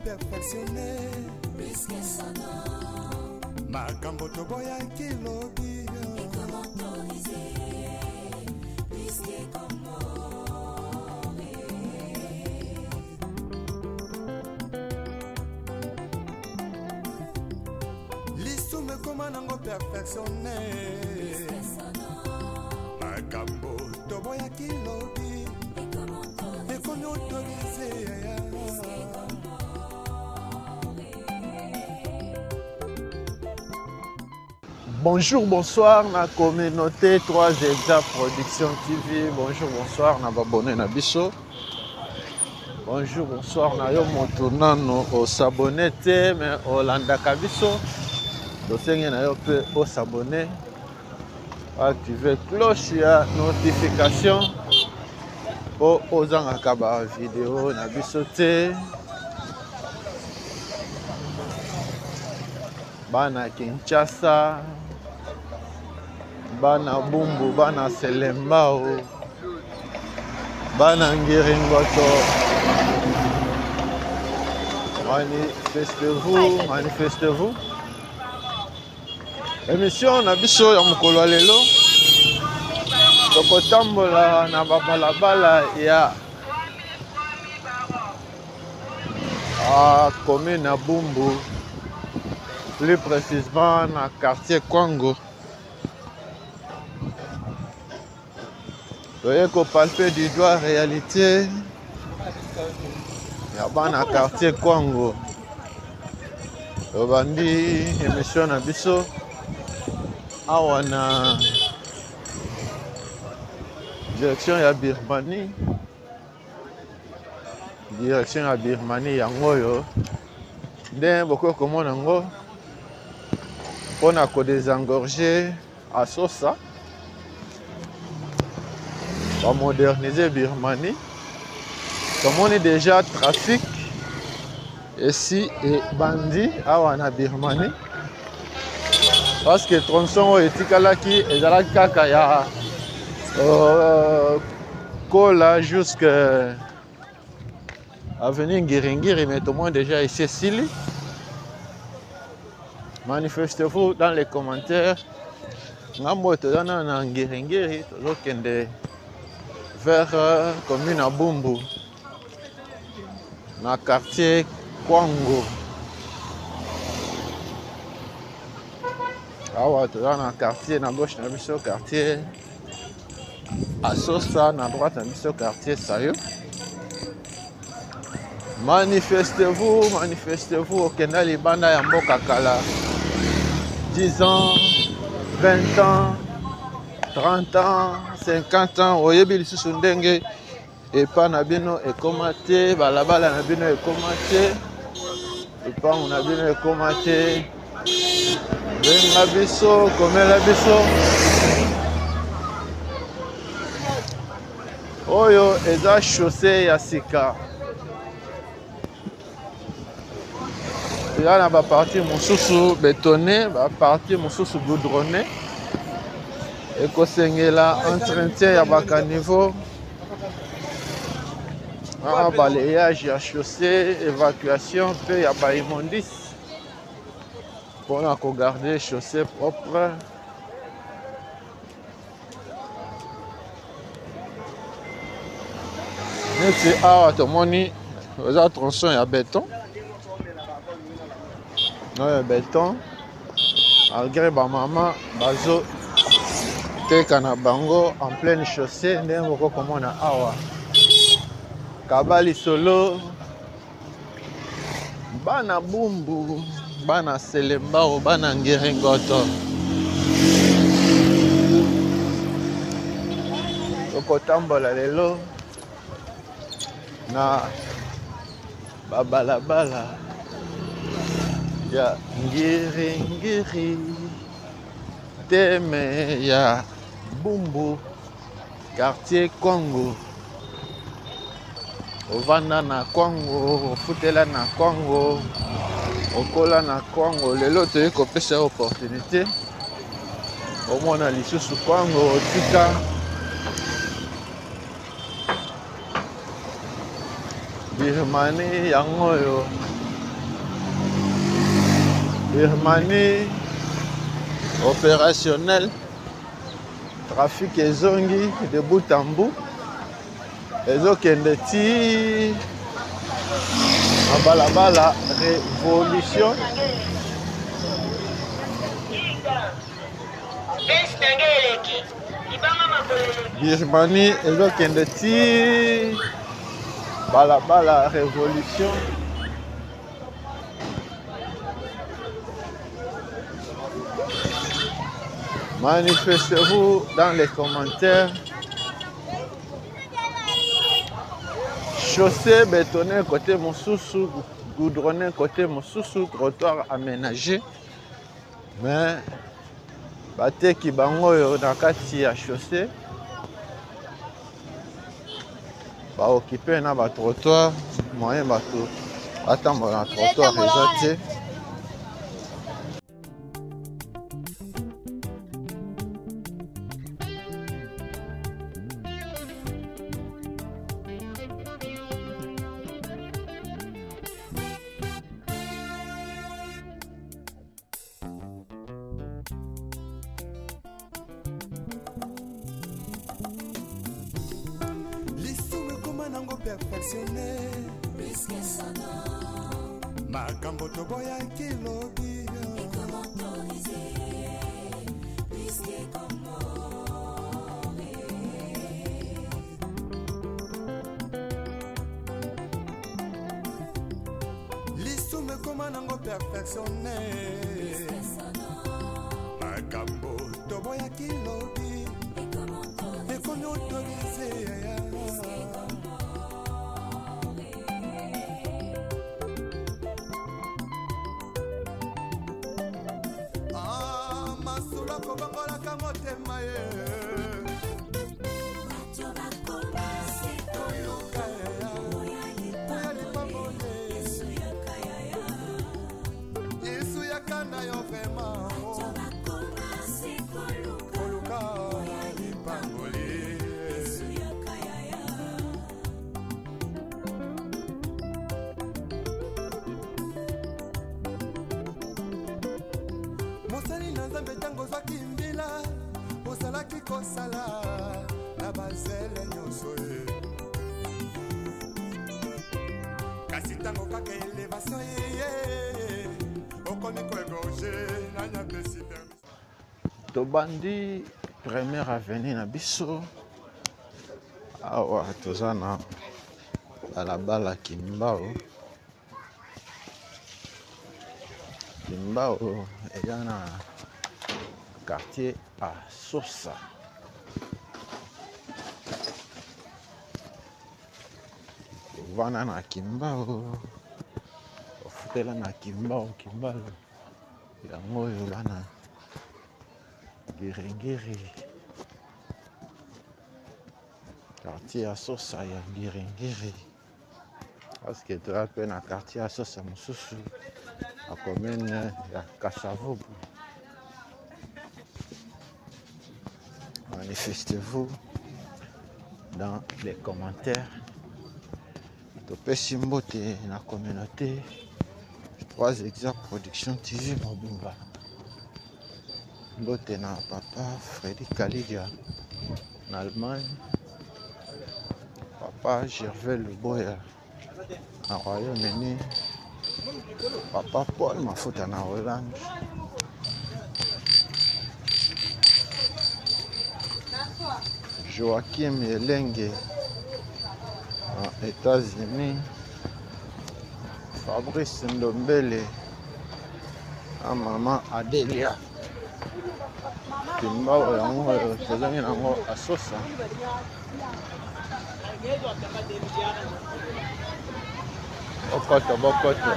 perfectionne makambo toboyaki lobi. Lisumu ekoma nango perfectionne, makambo toboyaki lobi ekomi autorise. Bonjour, bonsoir na communauté 3 Exa Production TV. Bonjour, bonsoir na babone na biso. Bonjour, bonsoir na yo moto nano osabone te mais olandaka biso. Tosengi na yo mpe osabone, active cloche ya notification mpo ozangaka ba video na biso te. Bana Kinshasa, bana Bumbu, bana Selembao, bana Ngiringoto, manifestez-vous, manifestez-vous. Émission na biso ya mokolo ya lelo, tokotambola na babalabala ya commune ya Bumbu, plus précisément na quartier Kwango. Toye kopalpe du doigt réalité ya bana quartier Kwango. Tobandi émission na biso awa na direction ya Birmanie. Direction ya Birmanie yango oyo nde bokoki komona yango mpona kodésengorger Asosa, bamodernize Birmanie. Tomoni déjà trafic esi ebandi awa na Birmanie, parce que tronçon oyo etikalaki ezalaki kaka ya kola jusque avenue Ngiringiri, mais tomoni déjà esi esili. Manifestez-vous dans les commentaires. Ngambo oyo toza nano na Ngiringiri, tozokende vers commune ya Bumbu na quartier Kwango. Awa toza na quartier, na gauche na biso quartier Asosa, na droite na biso quartier Sayo. Manifestez-vous, manifestez-vous. Okenda libanda ya mboka kala 10 ans, 20 ans, 30 ans, 50 ans, oyebi lisusu ndenge epa na bino ekoma te, balabala na bino ekoma te, lupango na bino ekoma te. Benga biso, komela biso. Oyo eza chaussée ya sika, eza na bapartie mosusu betonne, bapartie mosusu goudronne. Ekosengela entretien ya bacaniveau na balayage ya chaussée, évacuation mpe ya baimmondice mpona kogarde chaussée propre. Neti awa tomoni eza tronçon ya béton, oyo béton, malgré bamama bazo teka na bango en pleine chaussée. Ndenge moko komona awa kaba lisolo, bana Bumbu, bana Selembao, bana Ngiringoto, tokotambola lelo na babalabala ya Ngiringiri, teme ya Bumbu, quartier Kwango. Ovanda na Kwango, ofutela na Kwango, okola na Kwango, lelo toyei kopesa yo opportunité omona lisusu Kwango. Otika Birmanie yango oyo. Birmanie opérationnel, trafic ezongi de bout en bout, ezokende ti na balabala Révolution. Birmanie ezokende ti balabala Révolution. Manifestez-vous dans les commentaires. Chaussée bétonnée côté mosusu, goudronnée côté mosusu, trottoir aménagé. Mais bateki bango oyo na kati ya chaussée baokipe na batrottoir, moyen bato batambola na trottoir eza te. Lisumu ekoma nango perfectionne, makambo toboyaki lobi. Lisumu ekoma nango perfectionne, makambo toboyaki lobi ekomi autorise. Ah, masolo akobongolaka motema ye. Koluka ya lipamboli, Yesu yaka na yo vraiment. Koluka lipamboli. Mosali na Nzambe, ntango ozwaki mbila, ozalaki kosala na bazele nyonso ye. Kasi ntango kaka élévation ye, okomi koégorger. Nani apesi permis? Tobandi première avenue na biso awa, toza na balabala Kimbao. Kimbao eza na quartier Asosa. Ovanda na Kimbao, ofutela na Kimbao. Kimbao yango oyo bana Ngiringiri, quartier ya Sosa ya Ngiringiri, parce que toya mpe na quartier ya Sosa mosusu na commune ya Kasavubu. Manifestez-vous dans les commentaires. Topesi mbote na communauté 3 Exa Production TV mobimba. Mbote na papa Fredi Kalidia na Allemagne, papa Gervais Luboya na Royaume-Uni, papa Paul Mafuta na Hollande, Joachim Elenge na États-Unis, Fabrice Ndombele na mama Adelia. Kimbao yango oyo tozangi nango Asosa. Bokoto bokoto.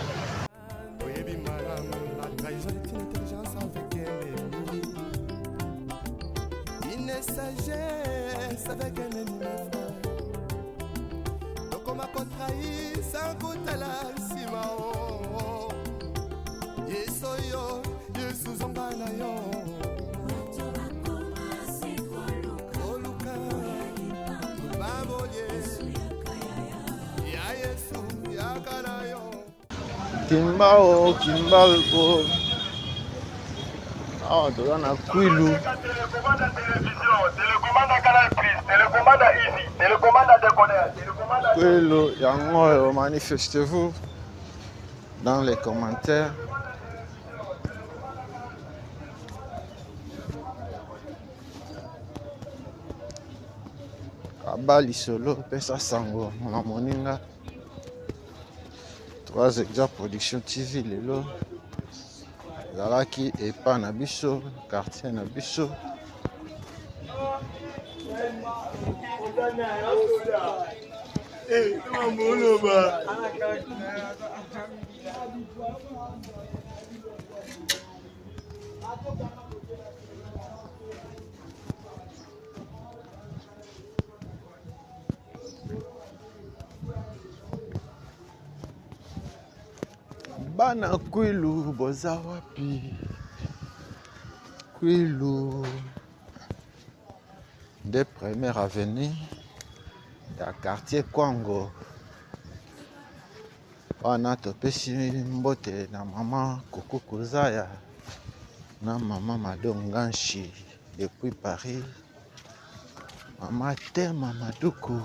Oyebi malamu, la trahison est une intelligence avec un ennemi, une sagesse avec un ennemi, mes frères. Tokoma kotrahir sans kotala nsima o. Yesu oyo, Yesu zonga na yo. Koluka lipamboli ya Yesu yaka na yo. Kimbao, Kimbao. Awa toza na Kwilu. Kwilu yango oyo, manifestez-vous dans les commentaires. Kaba lisolo, pesa sango na moninga. 3 Exa Production TV lelo ezalaki epa na biso, quartier na biso. Bana Kwilu boza wapi? Kwilu nde première avenue ya quartier Kwango. Wana topesi mbote na mama Koko Kozaya na mama Mado Nganshi depuis Paris. Mama Tema Maduku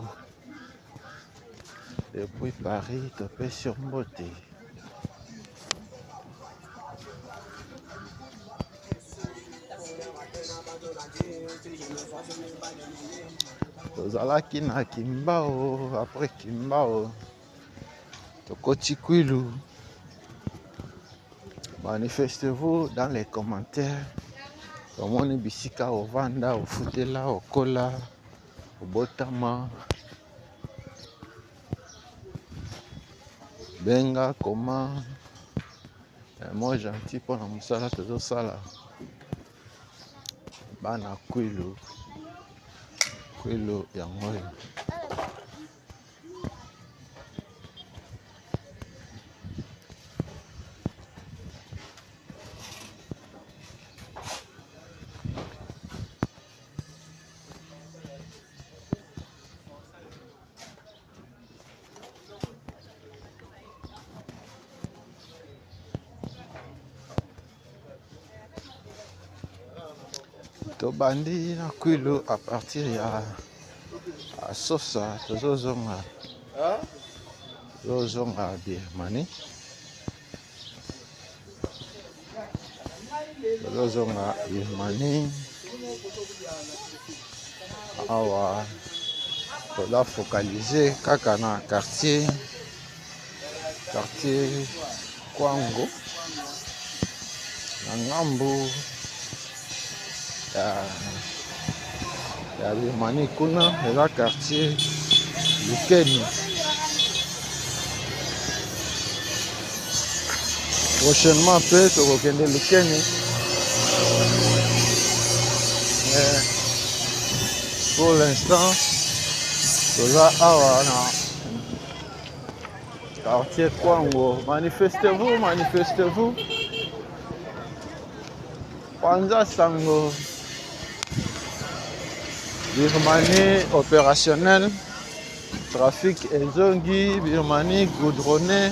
depuis Paris, topesi yo mbote. Tozalaki na Kimbao, après Kimbao tokoti Kwilu. Manifestez-vous dans les commentaires. Tomoni bisika ovanda, ofutela, okola, obotama. Benga koma moi gentil mpona mosala tozosala. Bana Kwilu, Kwilu yango oyo. Tobandi na Kwilu à partir ya Asosa, tozozonga tozozonga Birmanie, tozozonga Birmanie. Awa toza focaliser kaka na quartier Kwango na ngambu ya Birmanie. Kuna eza quartier Lukeni. Prochainement mpe tokokende Lukeni. Mais pour l'instant toza awa na quartier Kwango. Manifestez-vous, manifestez-vous. Kwanza sango. Birmanie opérationnelle. Trafic ezongi, Birmanie goudronné.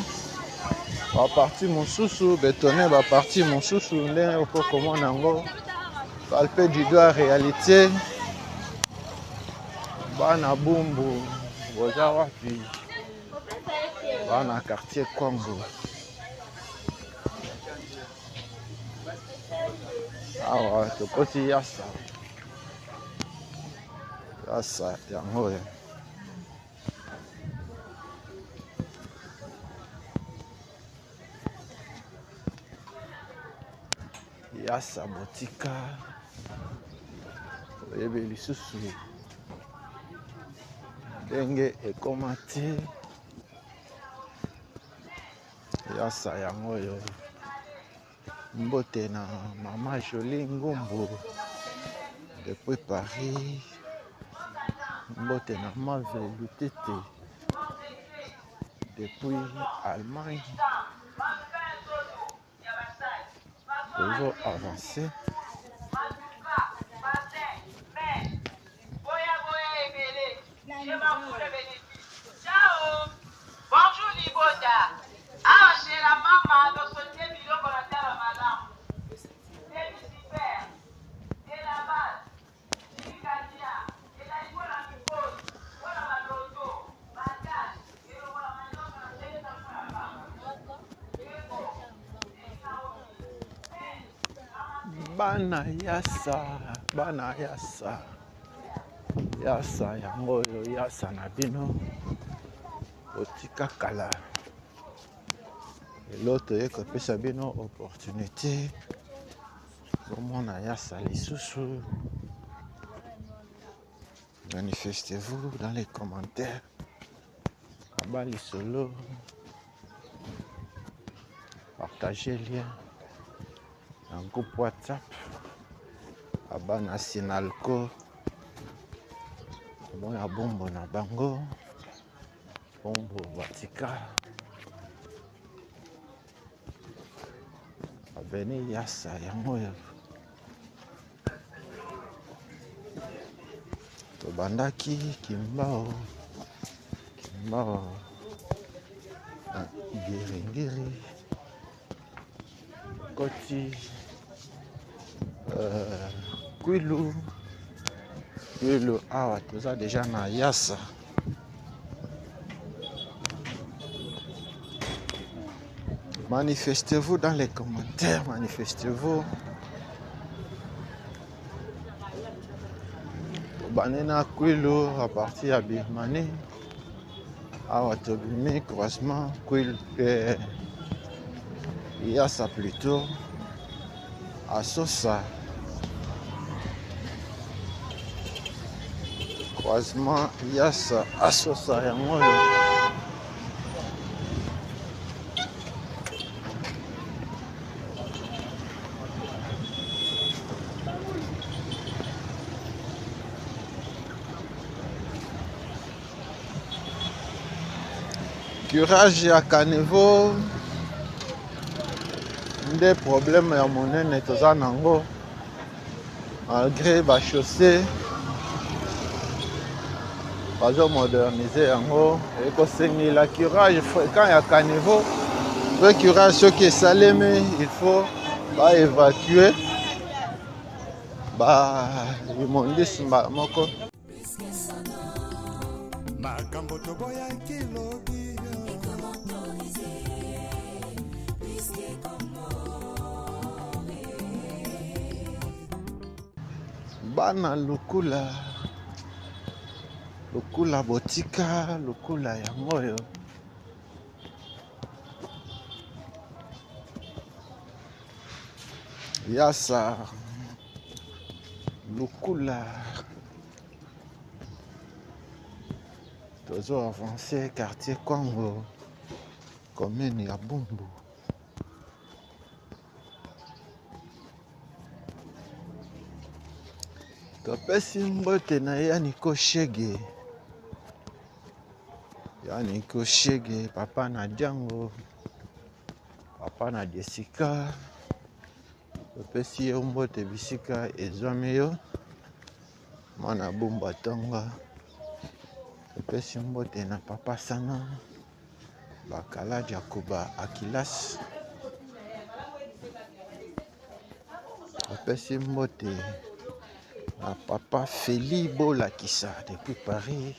Ba partie mosusu bétonné, ba partie mosusu ndenge okokomona yango. Palpe du doigt réalité. Bana Bumbu boza wapi? Bana quartier Kwango. Awa tokoti Yasa. Yasa yango oyo. Yasa botika oyebi lisusu ndenge ekoma te. Yasa yango oyo. Mbote na mama Jolie Ngumbu depuis Paris. Mbote na Mave Lutete depuis Allemagne. Tozo avancer. Bonjour Libota. Awa chez la mama, nosotie biloko na tala malamu. C'est super. Bana yasa, bana yasa, yasa yango oyo yasa na bino botika kala. Lelo toye kopesa bino opportunité bomona yasa lisusu. Manifestez-vous dans les commentaires. Kaba lisolo. Partagez lien na groupe WhatsApp. Aba na Sinalco. Omona bombo na bango. Bombo batika. Avenue Yasa yango oyo. Tobandaki Kimbao, Kimbao na Ngiringiri, koti Kwilu, Kwilu awa toza deja na Yasa. Manifestez-vous dans les commentaires, manifestez-vous. Tobandi na Kwilu à partir ya Birmanie. Awa tobimi croisement Kwilu Yasa plutôt Asosa. Croisement Yasa Asosa yango oyo. Curage ya caniveau nde problème ya monene toza nango malgré ba chaussée bazo moderniser yango ekosengela curage fréquent ya caniveau mpe curage soki esalemi il faut ba évacuer ba immondices mbala moko. Makambo toboyaki lobi Bana lukula lukula botika lukula yango oyo. Yasa lukula tozo avancer quartier Kwango commune ya Bumbu. Topesi mbote na Yaniko Shege, Yaniko Shege, papa na Django, papa na Jessica. Topesi yo mbote bisika ezwami yo, mwana Bumbu atonga. Topesi mbote na papa Sana Bakala Jacoba Akilas. Topesi mbote na papa Feli Bolakisa depuis Paris.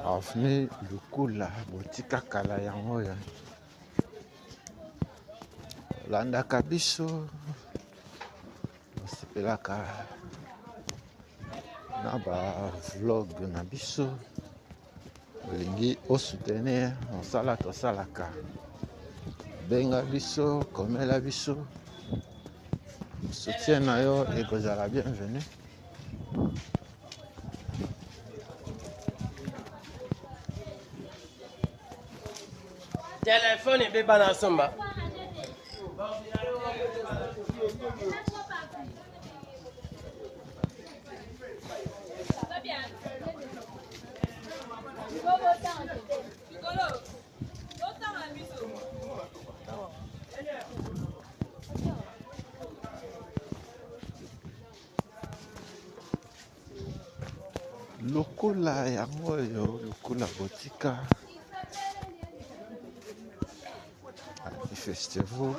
Avenue Lukula botika kala yango oyo. Landaka biso, osepelaka na ba vlog na biso, olingi osoutenir mosala tosalaka, benga biso, komela biso, soutien na yo ekozala bienvenu. Telefone ebeba na somba. Lokola yango oyo lokola botika, manifestez-vous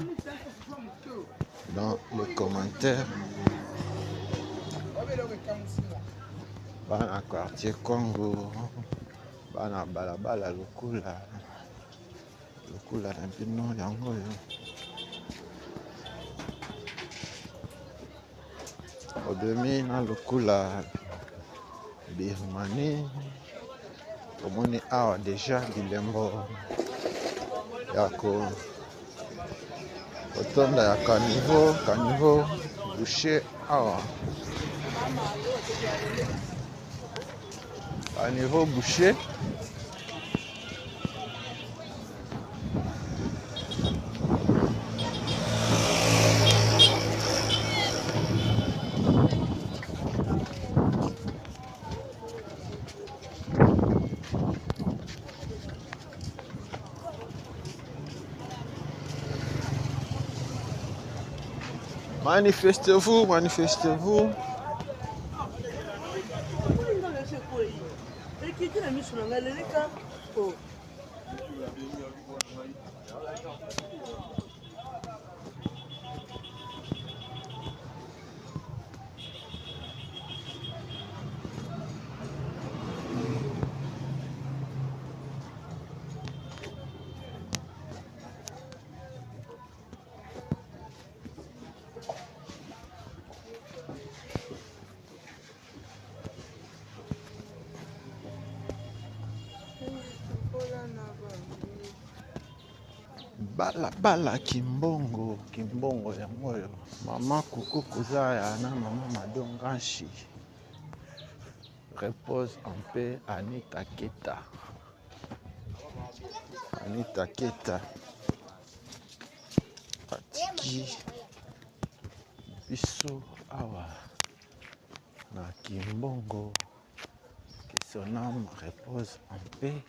dans les commentaires. Bana quartier Congo, Bana balabala lokola lokola na bino yango oyo. Obimi na lokola Birmanie, omoni awa deja bilembo ya ko kotonda ya caniveau, caniveau bouche awa. Caniveau bouche. Manifestez-vous, manifestez-vous. Balabala Kimbongo, Kimbongo yango oyo. Mama Koko Kozaya na mama Mado Nganshi. Repose en paix Anita Keta. Anita Keta. Atiki biso awa na Kimbongo. Que son âme repose en paix.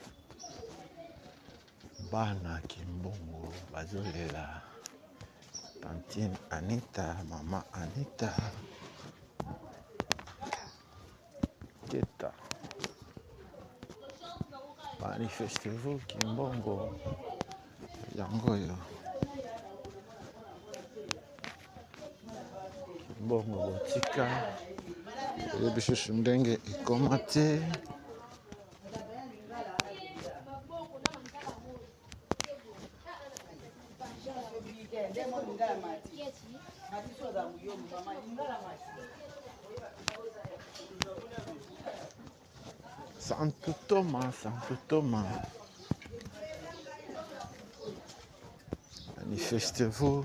Bana Kimbongo bazolela tantine Anita, mama Anita Keta. Manifestez-vous Kimbongo yango oyo. Kimbongo botika oyebi susu ndenge ekoma te. Santo Thomas, Santo Thomas. Manifestez-vous.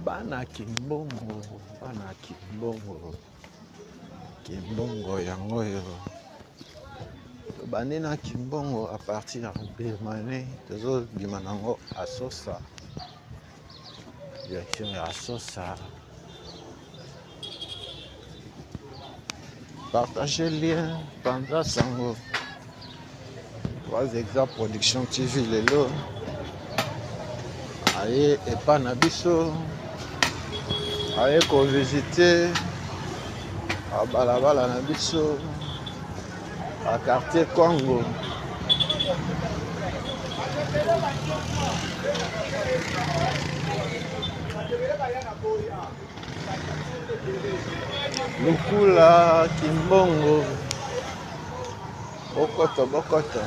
Bana Kimbongo, bana Kimbongo, Kimbongo yango oyo. Tobandi na Kimbongo à partir ya Birmanie, tozobima nango Asosa, direction ya Asosa. Partagez lien, panza sango. 3 Exa Production TV lelo aye epa na biso, aye kovisite balabala na biso a quartier Congo. Lukula Kimbongo, bokoto bokoto.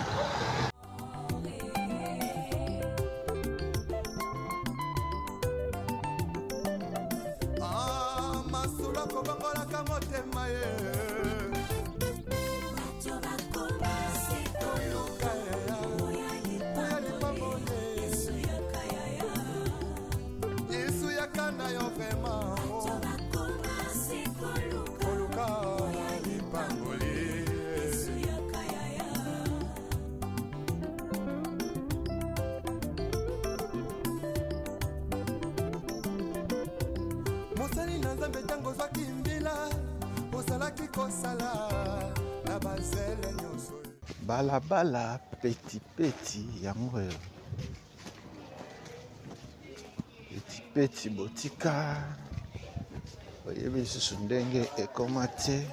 Ah, masolo akobongolaka motema ye. Koluka ya lipamboli. Yesu yaka na yo vraiment. Koluka. Balabala peti peti yango oyo peti peti botika oyebi lisusu ndenge ekoma te.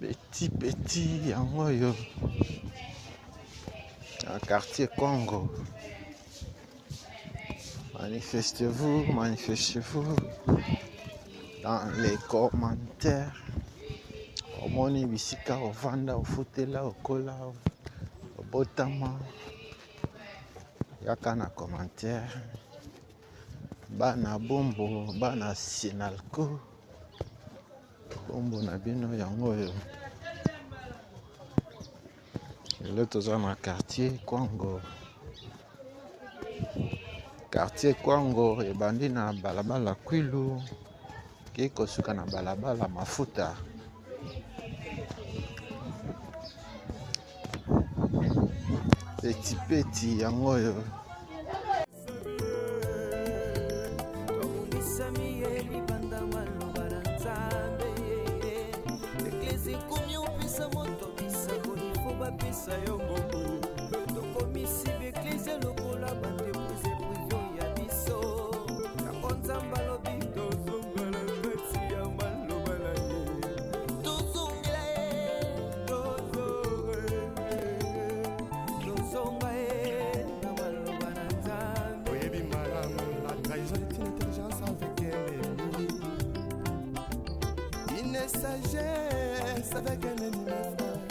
Petit petit yango oyo na quartier Congo. Manifestez-vous, manifestez-vous dans les commentaires. Omoni bisika ovanda, ofutela, okola, obotama. Yaka na commentaire. Bana Bumbu, bana Sinalco. Bumbu na bino yango oyo. Lelo toza na quartier Kwango. Quartier Kwango ebandi na balabala Kwilu ke kosuka na balabala Mafuta. Peti peti yango oyo. Oyebi malamu, la trahison est une intelligence avec un ennemi. Une sagesse avec un ennemi, mes frères.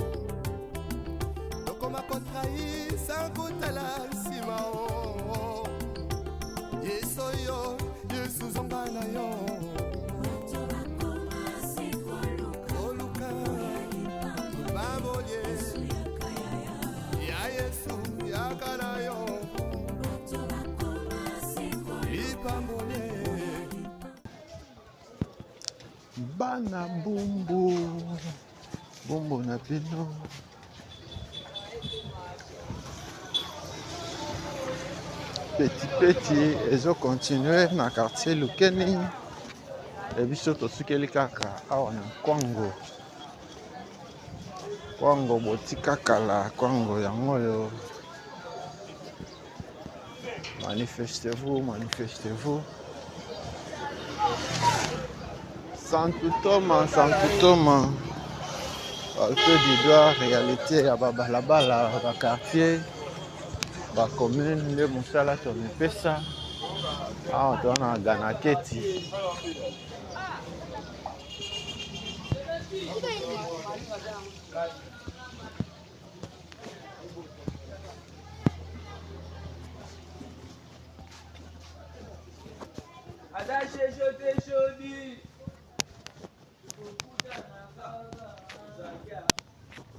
Tokoma kotrahir sans kotala nsima o. Yesu oyo, Yesu zonga na yo. Koluka babolie ya Yesu yaka na yo. Lipambolie. Bana Bumbu, Bumbu na bino. Petit petit ezo continuer na quartier Lukeni. E biso tosukeli kaka awa na Kwango. Kwango botika kala, Kwango yango oyo. Manifestez-vous, manifestez-vous. Santu Toma, Santu Toma. Palpe du doigt, réalité ya ba balabala, ba quartier, ba commune nde mosala tomipesa. Awa toza na Ganaketi.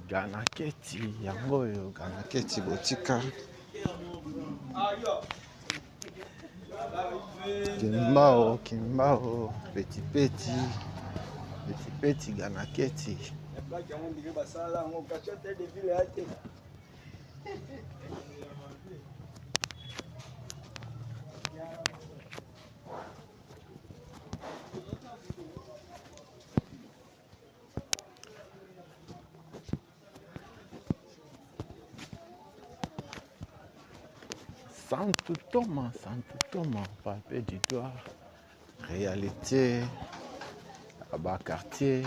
Ganaketi yango oyo, Ganaketi botika. Kimbao, Kimbao, petit petit, petit petit Ganaketi. Santu Toma, Santu Toma, palpe du doigt, réalité, à bas quartier,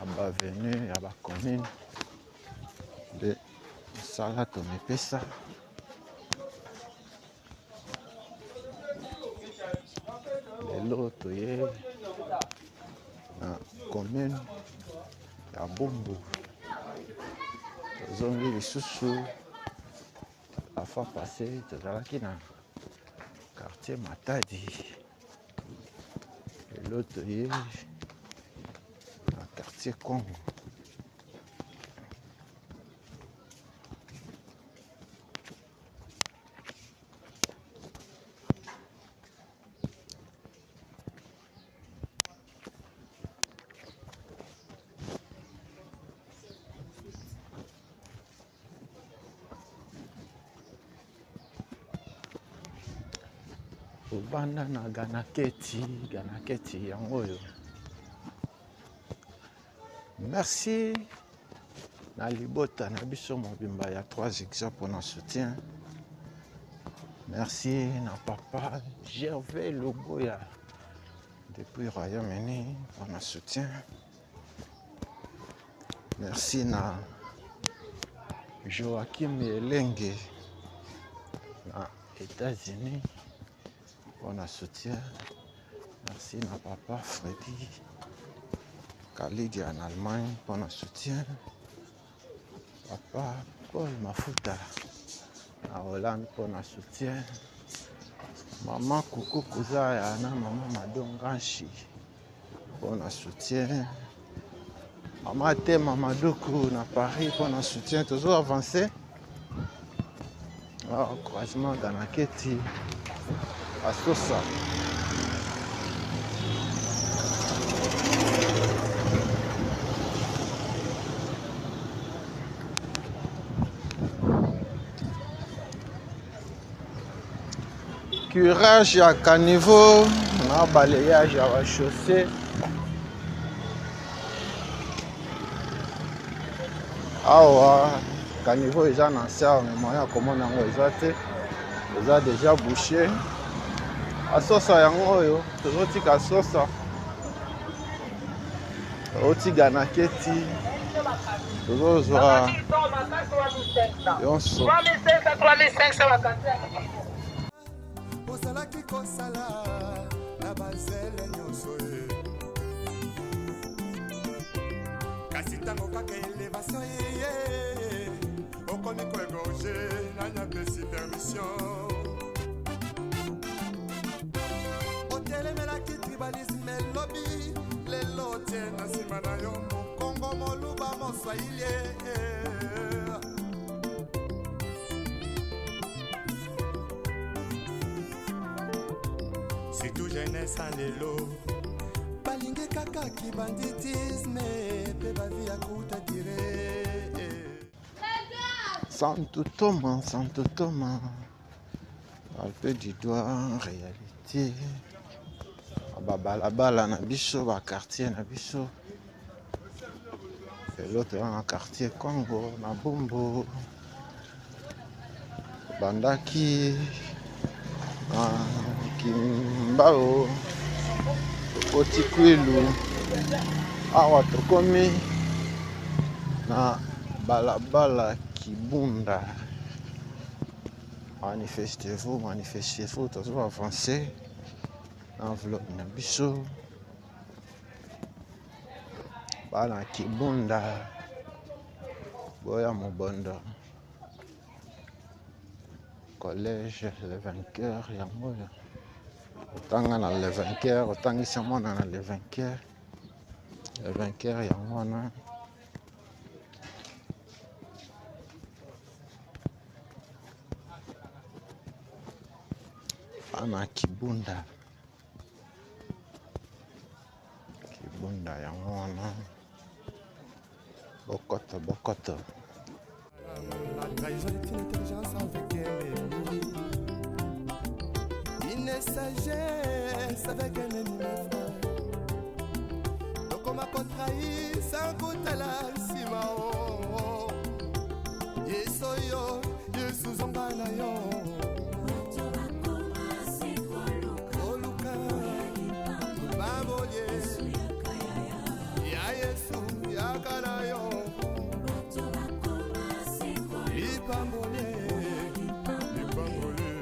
à bas avenue, à bas commune, de Sala Tomepesa. Lelo toye na commune ya Bumbu, tozongi lisusu la fois passée tozalaki na quartier Matadi, lelo toye na quartier Congo. Obanda na Ganaketi, Ganaketi yango oyo. Merci na libota na biso mobimba ya 3 exa mpona soutien. Merci na papa Gervais Luboya depuis Royaume-Uni mpona soutien. Merci na Joachim Elenge na États-Unis mpona soutien. Merci na papa Freddy Kalidia en Allemagne mpona soutien. Papa Paul Mafuta na Hollande mpona soutien. Mama Kuku Kuzaya na mama Mado Nganshi mpona soutien. Mama Tema Maduku na Paris mpona soutien. Tozo avancer. Ah, croisement Ganaketi Asosa. Curage ya caniveau na balayage ya ba chaussée. Awa caniveau eza na nse awa, mais moyen ya komona yango eza te, eza deja bouché. Asosa yango oyo tozotika sosa otiga na keti tozozwa yonso. Ozalaki kosala na bazele nyonso ye, kasi ntango kaka elevation eye, okomi koegorge. Nani apesi permission? Otelemelaki tribalisme elobi, lelo otie na nsima na yo mokongo, moluba, moswahili. Surtout jeunesse ya lelo balingi kaka kibanditisme mpe bavi ya kuta dire. Santo Thomas, Santo Thomas, palpe du doigt réalité. Babalabala na biso, baquartier na biso, lelo toza na quartier Congo na Bumbu. Bandaki na Kimbao, tokoti Kwilu, awa tokomi na balabala Kibunda. Manifestez-vous, manifestez-vous, tozo avancer na vlog na biso. Bana Kibunda, boya mobondo, collège Le Vainqueur yango oyo. Otanga na Le Vainqueur, otangisa mwana na Le Vainqueur, Le Vainqueur yango wana. Bana Kibunda, Kibunda yango wana. Bokoto, bokoto. La trahison est une intelligence avec un ennemi, une sagesse avec un ennemi, mes frères. Tokoma kotrahir sans kotala nsima o. Yesu oyo, Yesu zonga na yo. Koluka babolie ya Yesu, yaka na yo. Lipambolie, lipambolie.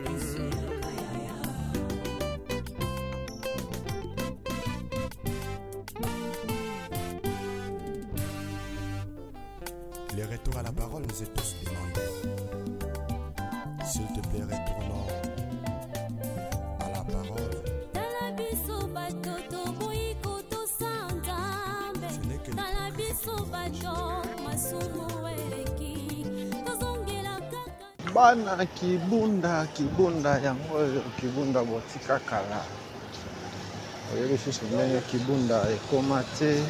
Le retour à la parole nous est tous demandé. S'il te plaît, retournons à la parole. Tala biso bato toboyi kotosa Nzambe. Ce n'est que Tala biso bato masumu eleki, tozongela kaka. Bana Kibunda, Kibunda yango oyo. Kibunda botika kala, oyebi susu ndenge Kibunda ekóma te.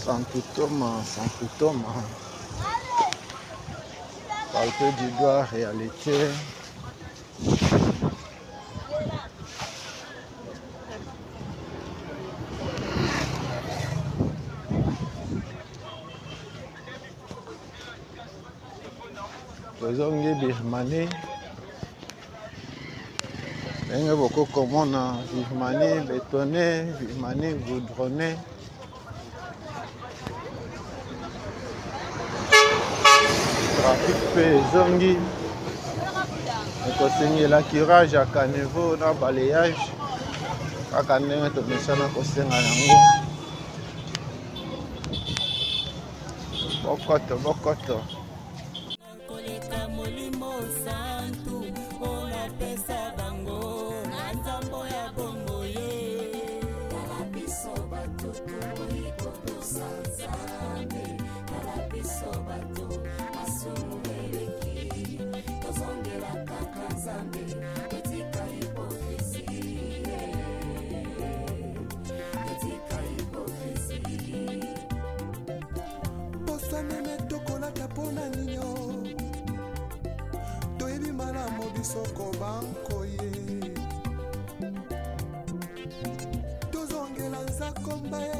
Santu Toma, Santu Toma, palpe du doigt réalité. Tozongi Birmanie. Ndenge bokoki komona Birmanie betonne, Birmanie goudronne. Trafic mpe ezongi. Ekosengela curage ya caniveau na balayage kaka ndenge tomesana kosenga yango. Bokoto bokoto. Koleka molimo santu oyo apesa bango na nzambo ya bongo ye. Tala biso bato toboyi kotosa Nzambe, tala biso bato masumu eleki, tozongela kaka Nzambe, totika hypocrisie, totika hypocrisie. Poso meme tokolata mpo na ninio toyebi malamu biso kobankoye tozongela nzakomba ye.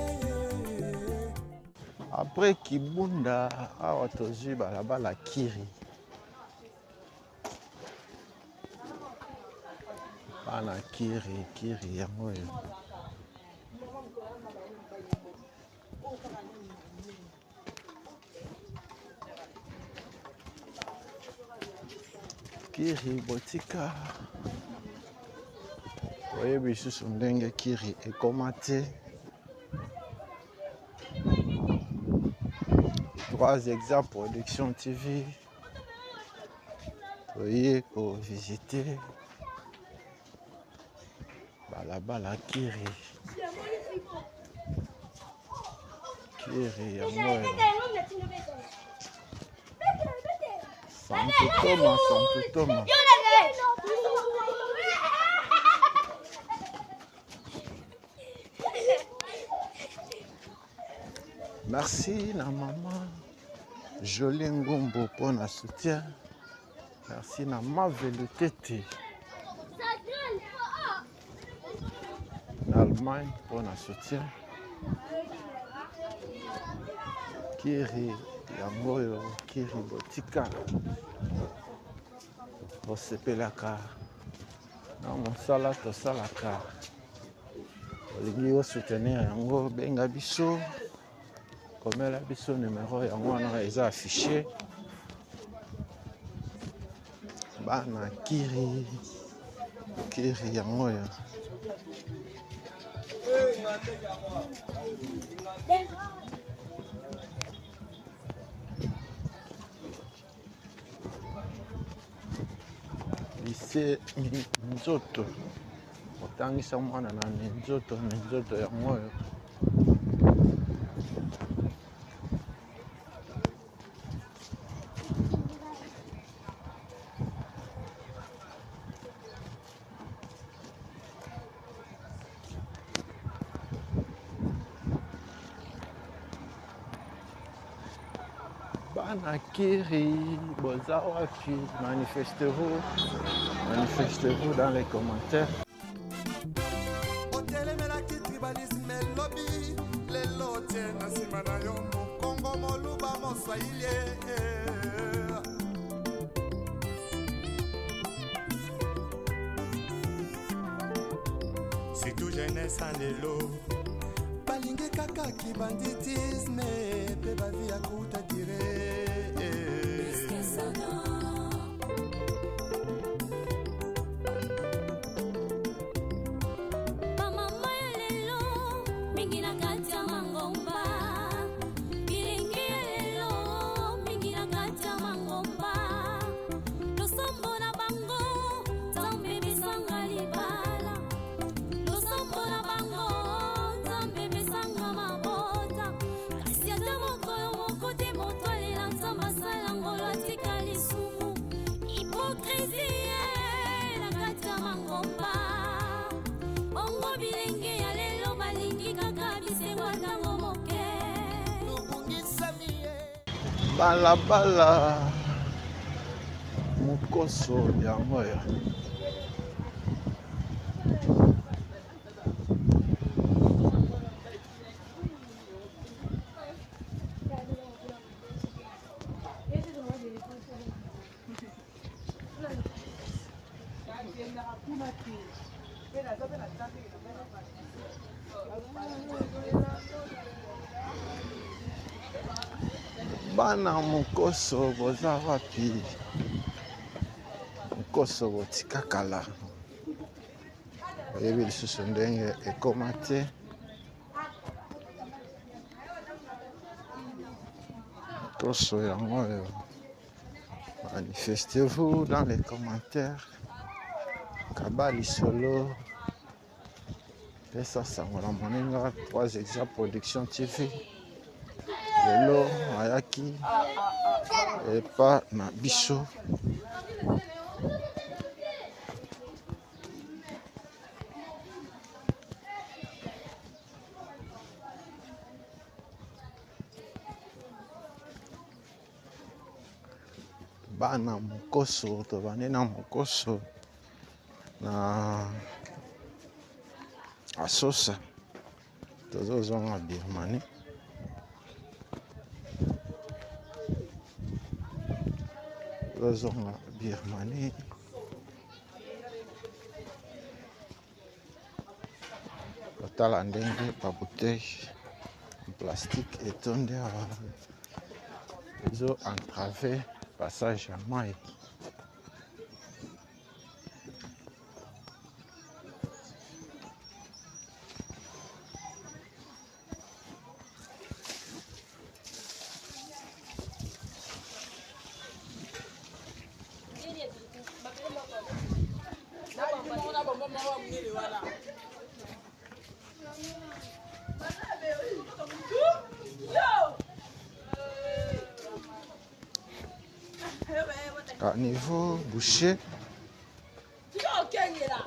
Après Kibunda, awa tozwi balabala Kiri. Bana Kiri, Kiri yango oyo. Kiri botika oyebi lisusu ndenge Kiri ekoma te. 3 Exa Production TV toye kovisite balabala Kiri. Kiri yango oyo. Santo Thomas, Santo Thomas. Merci na maman Jolie Ngumbu pour na soutien. Merci na Mavelu Tete na Allemagne pour na soutien. Kiri yango oyo, Kiri botika bosepelaka na mosala tosalaka. Olingi osoutenir yango, benga biso, komela biso numero yango wana eza affiché. Bana Kiri, Kiri yango oyo. Lycée Minzoto, otangisa mwana na Minzoto, Minzoto yango oyo. Bana Kiri, boza wapi? Manifestez-vous, manifestez-vous dans les commentaires. Otelemelaki tribalisme elobi lelo tie na nsima na yo mokongo moluba moswahili. Surtout jeunesse ya lelo balingi kaka kibanditisme mpe bavi ya kuta dire. Bamama ya lelo mingi na kati ya mangomba, bilenge ya lelo mingi na kati ya mangomba, losambo na bango Nzambe besanga libala, losambo na bango Nzambe besanga mabota, kasi ata mokolo moko te moto alela Nzambe asala ngolo atika lisumu. Hypocrisie na kati ya mangomba, bongo bilenge ya lelo balingi kaka bisengo ntango moke. Balabala mokoso yango oyo. Bana mokoso boza wapi? Mokoso botika kala, oyebi lisusu ndenge ekoma te. Mokoso yango oyo, manifestez-vous dans les commentaires. Kaba lisolo, pesa sango na moninga. 3 Exa Production TV lelo ayaki epa na biso. Bana mokoso, tobandi na mokoso na asosa, tozozonga Birmanie. Tozozonga Birmanie. Totala ndenge ba bouteille en plastique etondi awa, ezo entrave passage ya mai. Caniveau bouché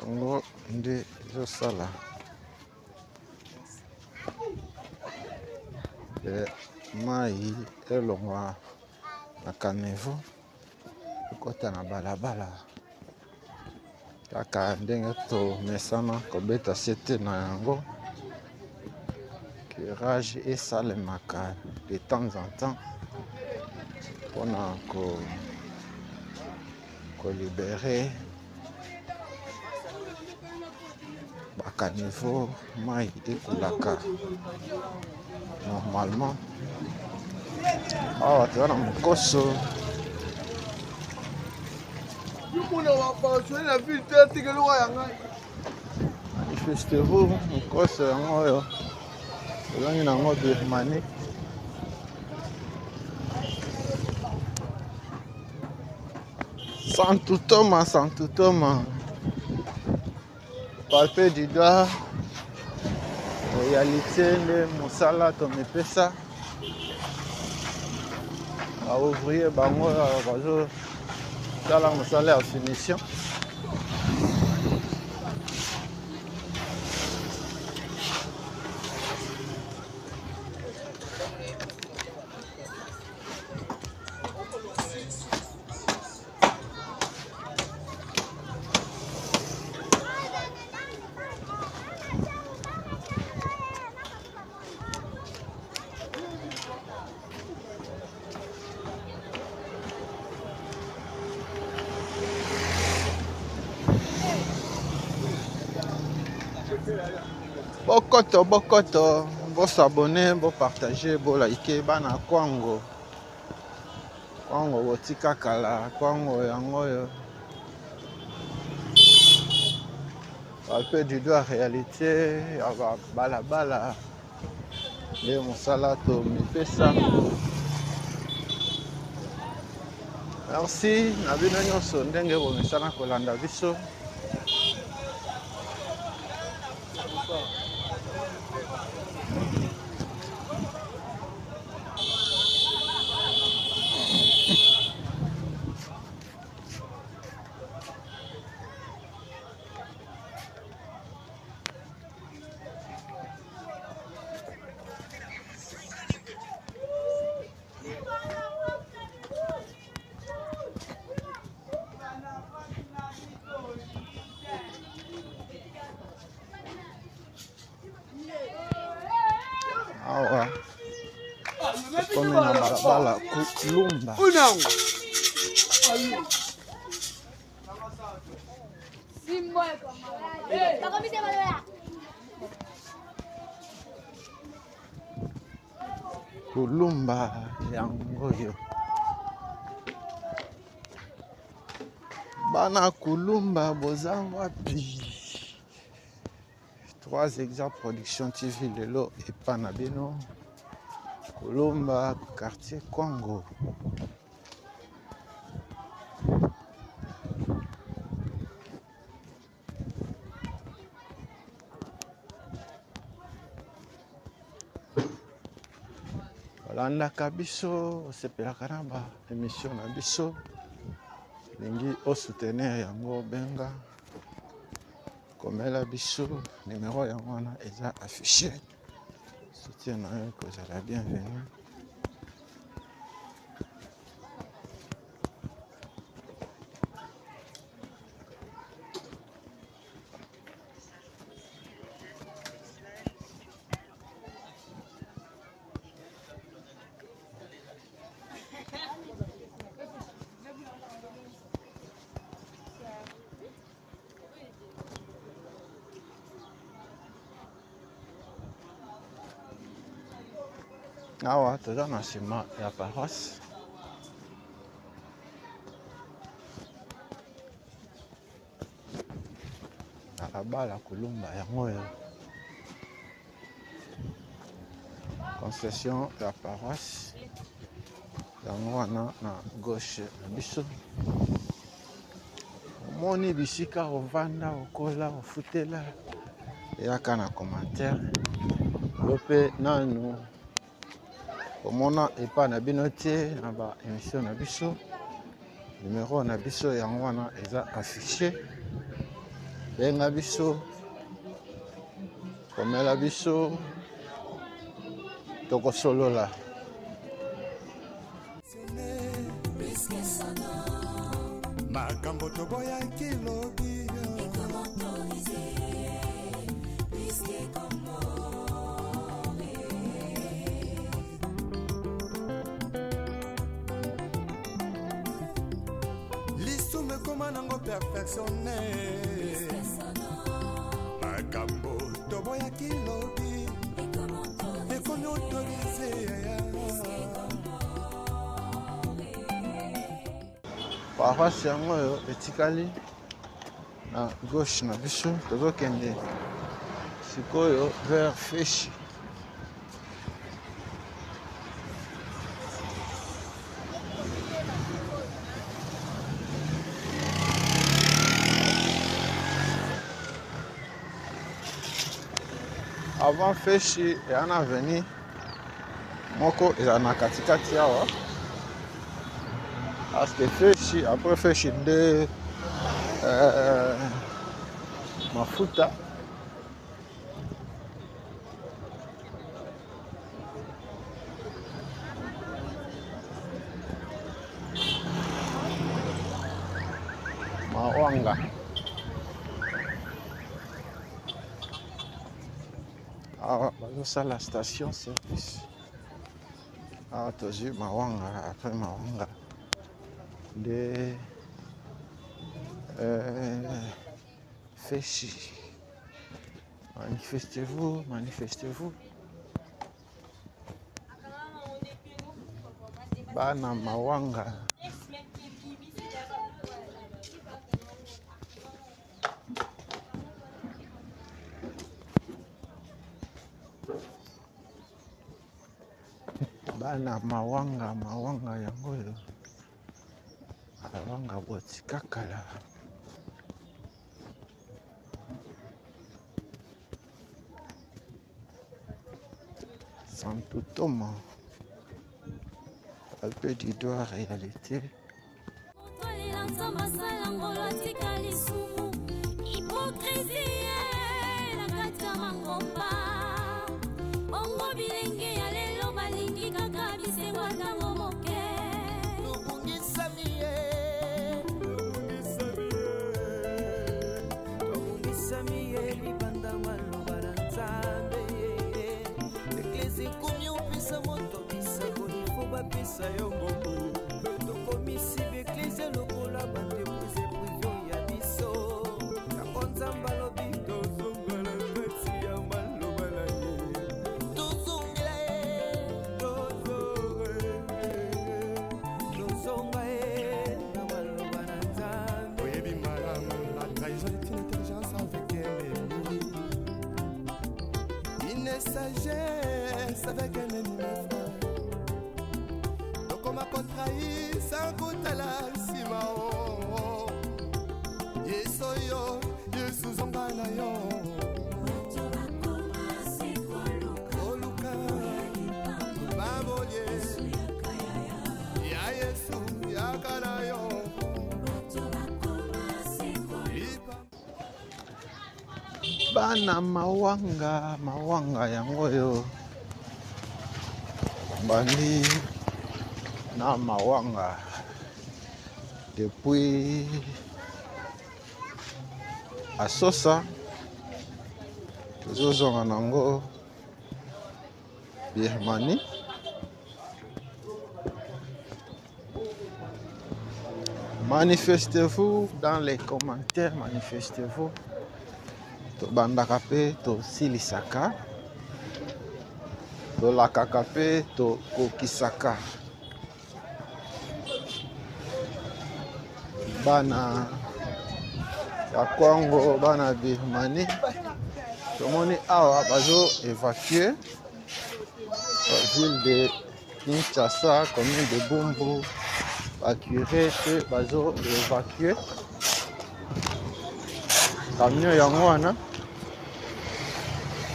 yango nde ezosala mai elongwa na caniveau ekota na balabala kaka ndenge tomesana kobeta sete na yango. Curage esalemaka de temps en temps mpona kolibere bakaniveau, mai ekulaka normalement. Awa toza na mokoso. Manifestez-vous, mokoso yango oyo tozangi nango Birmanie. Santu Thomas, Santu Thomas, palpe du doigt, réalité nde mosala tomipesa. Ba ouvrier bango bazosala mosala ya finition. Bokoto, bokoto, bosabone, bopartage, bolike. Bana kwango, kwango botika kala, kwango yango oyo. Palpe du doigt, réalité ya balabala nde mosala tomipesa. Merci na bino nyonso ndenge bomesana kolanda biso. Awa tokomi na balabala Kulumba. Kulumba yango oyo. Bana Kulumba boza wapi? 3 Exa Production TV lelo epa na bino. Kulumba quartier Kwango. Olandaka biso, osepelaka na ba émission na biso, olingi osoutenir yango, benga, komela biso numero yango wana eza affiché. Soutien na yo ekozala bienvenu. Awa toza na nsima ya paroisse. Balabala Kulumba yango oyo, concession ya paroisse yango wana na gauche na biso. Omoni bisika ovanda, okola, ofutela, eyaka na commentaire. Yo mpe nanu omona epa na bino te na ba émission na biso. Numero na biso yango wana eza affiché. Benga biso, komela biso, tokosolola. Makambo toboyaki lobi lisumu ekoma nango perfectionne. Makambo toboyaki lobi ekomi autorise. Paroisse yango oyo etikali na gauche na biso, tozokende sikoyo vers Feshi. Avant Feshi eya na avenue moko ezala na katikati awa, parce que Feshi, après Feshi nde mafuta. Mawanga awa bazosala station service. Awa tozwi Mawanga, après Mawanga nde Feshi. Manifestez-vous, manifestez-vous. Bana Mawanga. Bana Mawanga, Mawanga yango oyo. Mawanga botikakala. Santo Thomas. Un peu du doigt réalité. Otwalela Nzambe asala ngolo atika lisumu. Hypocrisie na kati ya mangomba. Bongo bilenge ya lelo balingi kaka bisengo ntango moke. Tobungisami ye, tobungisami ye libanda maloba na Nzambe. Eklese ekomi opesa moto bisakoli fo bapesa yo mbongo. Tokomisi baeklese lokola baentreprise privé ya biso. Yango Avec un ennemi, mes frères. Tokoma kotrahi sans kotala nsima o. Yesu yo, Yesu zonga na yo. Koluka babolie ya Yesu yaka na yo. Lipa. Bana mawanga, mawanga yango oyo bandi na mawanga depuis Asosa tozozonga nango Birmanie. Manifestez-vous dans les commentaires, manifestez-vous. Tobandaka mpe tosilisaka, tolakaka mpe tokokisaka. Bana ya Kwango, bana Birmanie, tomoni awa bazo évacuer ville de Kinshasa, commune de Bumbu, ba curé mpe bazo évacuer camion yango wana.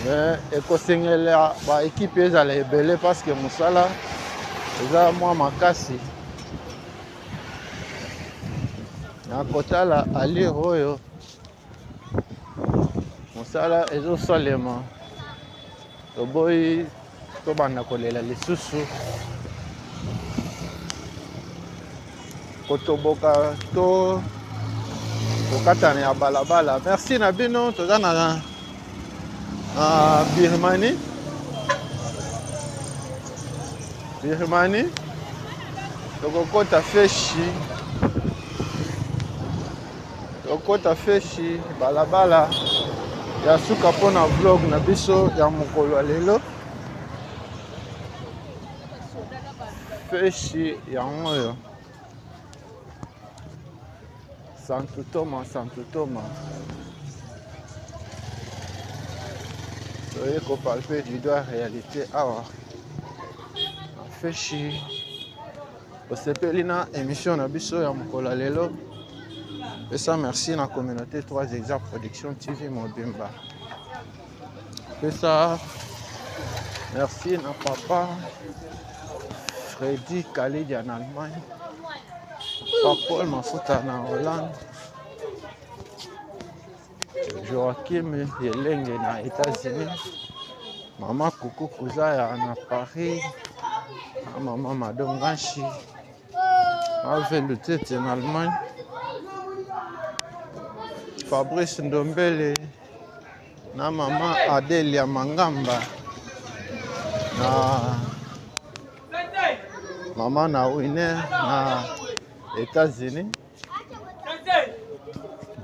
Mais ekosengela ba équipe ezala ebele parce que mosala eza mwa makasi. Na kotala allure oyo mosala ezosalema, toboyi tobanda kolela lisusu, kotoboka to kokatana ya balabala. Merci na bino, toza na Birmanie. Birmanie tokokota feshi, tokokota feshi balabala ya suka mpona vlog na biso ya mokolo ya lelo. Feshi yango oyo Santo Thomas, Santo Thomas. Toye kopalpe du doigt réalité awa na feshi. Osepeli na émission na biso ya mokolo ya lelo, pesa merci na communauté 3 Exa Production TV mobimba. Pesa merci na papa Freddy Kalidia na Allemagne, papa Paul Mafuta na Hollande, Joachim Yelenge na États-Unis, mama Kuku Kuzaya na Paris, na mama Mado Nganshi, Ave Lutete na Allemagne, Fabrice Ndombele na mama Adelia Mangamba na mama na Winer na États-Unis,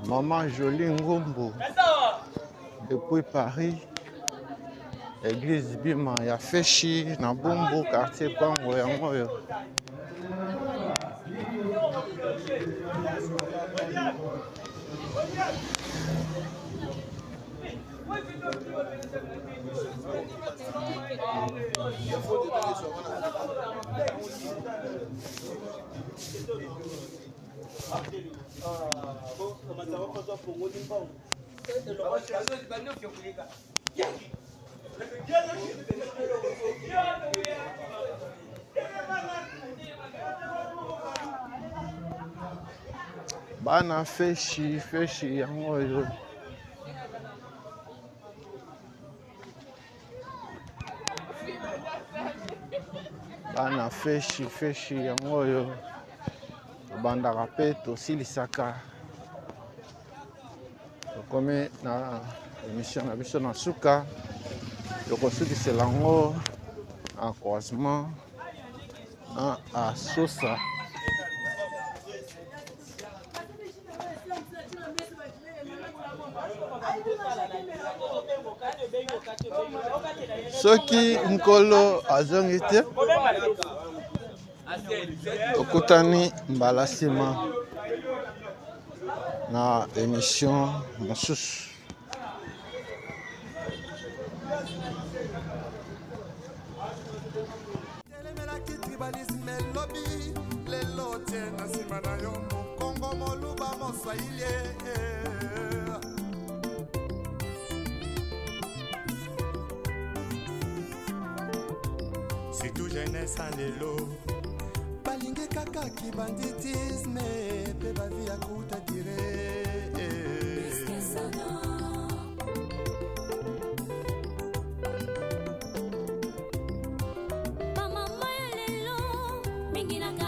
mama Jolie Ngumbu depuis Paris, église Bima ya Feshi na Bumbu quartier Kwango yango oyo. Bana feshi feshi yango oyo. Bana feshi feshi yango oyo. Tobandaka mpe tosilisaka. Tokomi na émission na biso na suka. Tokosukisela yango na croisement na Asosa. Soki nkolo azongi te, tokutani mbala nsima na émission mosusu. Banditisme lobi lelo tie na nsima na yo mokongo moluba moswahili. Surtout jeunesse ya lelo balingi kaka kibanditisme mpe bavi ya kuta dire. Bamama ya lelo mingi na.